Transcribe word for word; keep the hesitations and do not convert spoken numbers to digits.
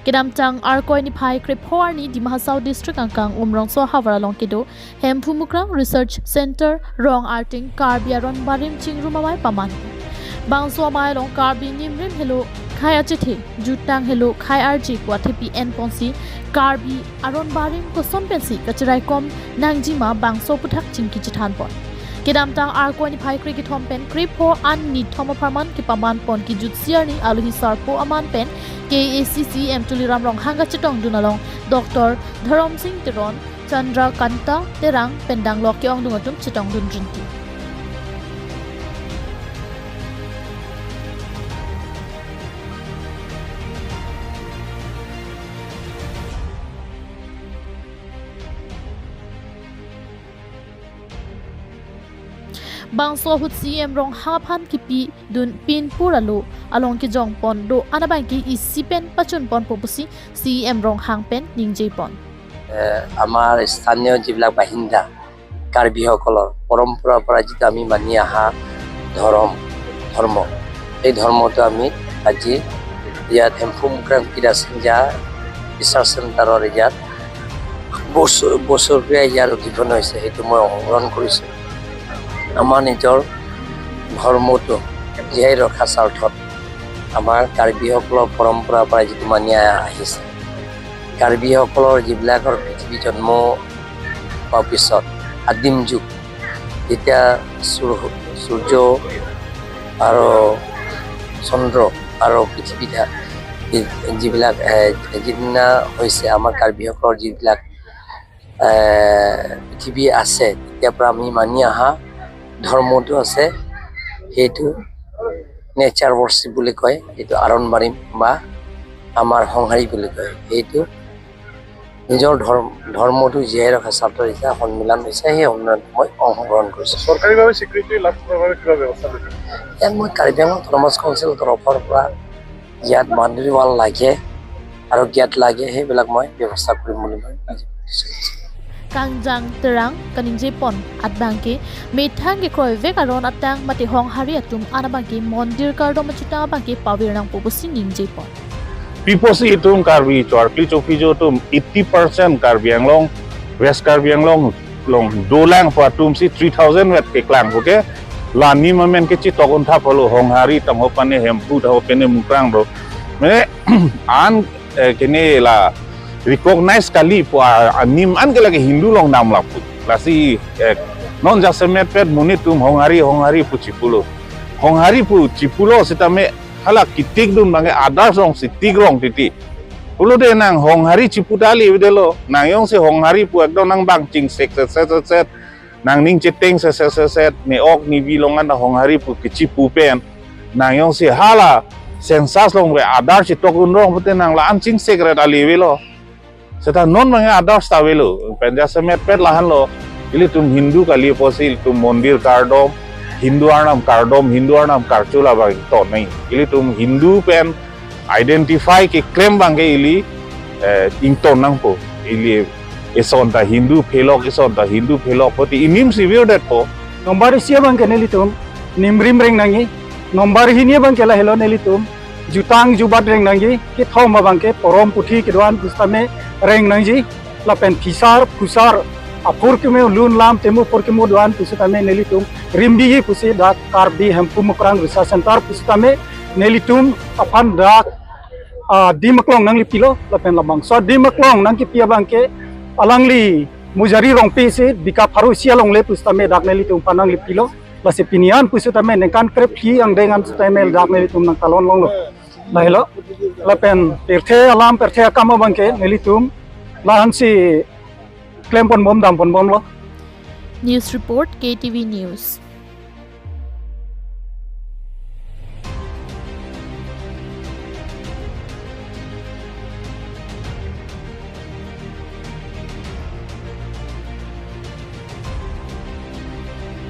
Kedamtang Arkoi niphai krepho arni Dima Hasao District angkang Umrongso havar along kedo Hemphu Mukrang Research Center rong arting Karbi Aron Barim chingrum amei paman. Bangso amei along Karbi nimrim helo khei achethe, jutang helo khei arje pu athepi enponsi Karbi Aron Barim koson pensi kachiraikom nangjima bangso aputhak chingki chethanpon. Kedamtang Arkoi niphai kre kethom pen krepho arni thom apharman kepamanpon kejutsi arni alohi sarpo aman pen K A A C C M Tuliram Ronghang kachetongdun along Doctor Dharamsing Teron, Chandra Kanta Terang pen danglok ke-ongdung atum chetongdun rinti. Bangso ahut C M Ronghang aphan kepidun pinpur alo along kejongpon do-an abangke isi pen pachunponpo pusi C M Ronghang pen ningjepon. এ, আমাৰ স্থানীয় যিবিলাক বাসিন্দা, কাৰ্বিসকলৰ পৰম্পৰাৰ পৰা যিটো আমি মানি অহা ধৰম, ধৰ্ম, সেই ধৰ্মটো আমি আজি ইয়াত হেম্ফু মুক্ৰাং পিৰাচিঞ্জা ৰিচাৰ্চ চেণ্টাৰৰ ইয়াত বছৰ, বছৰপৰীয়া ইয়াৰ অধিৱেশন হৈছে, সেইটো মই অংশগ্ৰহণ কৰিছোঁ। আমাৰ নিজৰ ধৰ্মটো জীয়াই ৰখাৰ স্বাৰ্থত আমাৰ কাৰ্বিসকলৰ পৰম্পৰাৰ পৰা যিটো মানি আহিছে, কাৰ্বিসকলৰ যিবিলাকৰ পৃথিৱী জন্ম হোৱাৰ পিছত আদিম যুগ, যেতিয়া সূৰ-, সূৰ্য আৰু চন্দ্ৰ আৰু পৃথিৱী ধা-, যি-, যিবিলাক, এ, যিদিনা হৈছে আমাৰ কাৰ্বিসকলৰ যিবিলাক, এ, পৃথিৱী আছে, তেতিয়াৰ পৰা আমি মানি অহা ধৰ্মটো আছে, সেইটো নেচাৰ ৱৰ্চিপ বুলি কয়, এইটো আৰণ বাৰিম বা আমাৰ সংহাৰী বুলি কয়। সেইটো নিজৰ ধৰ্ম, ধৰ্মটো জীয়াই ৰখা স্বাৰ্থত এতিয়া সন্মিলন হৈছে, সেই সন্মিলনত মই অংশগ্ৰহণ কৰিছোঁ। চৰকাৰীভাৱে স্বীকৃতি লাভ কৰাৰ বাবে কিবা ব্যৱস্থা লৈছে? ইয়াত মই কাৰ্বি আংলং অট'নমাছ কাউন্সিলৰ তৰফৰ পৰা ইয়াত বাউণ্ডেৰী ৱাল লাগে আৰু গেট লাগে, সেইবিলাক মই ব্যৱস্থা কৰিম বুলি মই আজি কৈছোঁ। Kangjang Terang kaningjepon abangke methang kekroivek aron atang mate honghari atum an abangke mondir kardom achutang abangke pavir nangpo pusi ningjepon. Pi pusi itum Karbi choarkli chophiju atum eighty percent Karbi Anglong, West Karbi Anglong along dolang pu atumsi three thousand vet keklang, okay? La anim amen ke chitok untha pulo, honghari tangho pane Hemphu tangho pane Mukrang do. Mane an, eh, kene la recognize kali pu a-, anim an ke lake Hindu along dam lapu. Lasi, eh, non jasemet pet monit atum honghari, honghari pu chipulo. Honghari pu chipulo sitame hala ketikdun abangke others alongsi tik rong titi. Pulote nang honghari chipu ta ali avedetlo. Nang jongsi honghari pu ekdom nang bang chingsek set set set set, nangning cheteng set set set set, ne-ok nebi along an ta honghari pu kechipu pen nang jongsi hala census along ave others chitok un rong pute nang la-an chingsek ret ali avelo. Seta non abangke others ta avelo. Pen jasemet pet lahenlo. Ilitum Hindu kali pusi ilitum mondir kardom, Hindu arnam kardom, Hindu arnam karcho labang ington nangji. Ilitum Hindu pen identify keklem abangke ili, eh, ington nangpo. Ili eson ta Hindu phelok, eson ta Hindu phelok pute inimsi virdetpo. Number isi abangke nelitum nimrim reng nangji. Number hini abangke lahelo nelitum jutang jubat reng nangji, kethom abangke porom puthi kedo-an pusitame reng nangji, lapen phisar phusar apor keme lun lam temu apor keme do-an pusitame nelitum rimbiji pusi dak Karbi Hemphu Mukrang Research Center pusitame nelitum aphan dak, ah, dim aklong nanglipilo, lapen labangso dim aklong nangkipi abangke alangli Mujari Rongpi si Dika Pharo isi alongle pusitame dak nelitum aphan nanglipilo. Lasi pini an pusitame ningkan krephli angdeng an sitame dak nelitum nangtalon longlo. Lahelo. Lapen pirthe alam pirthe akam abangke nelitum la-ansi klemponbom damponbomlo. News report, K T V News.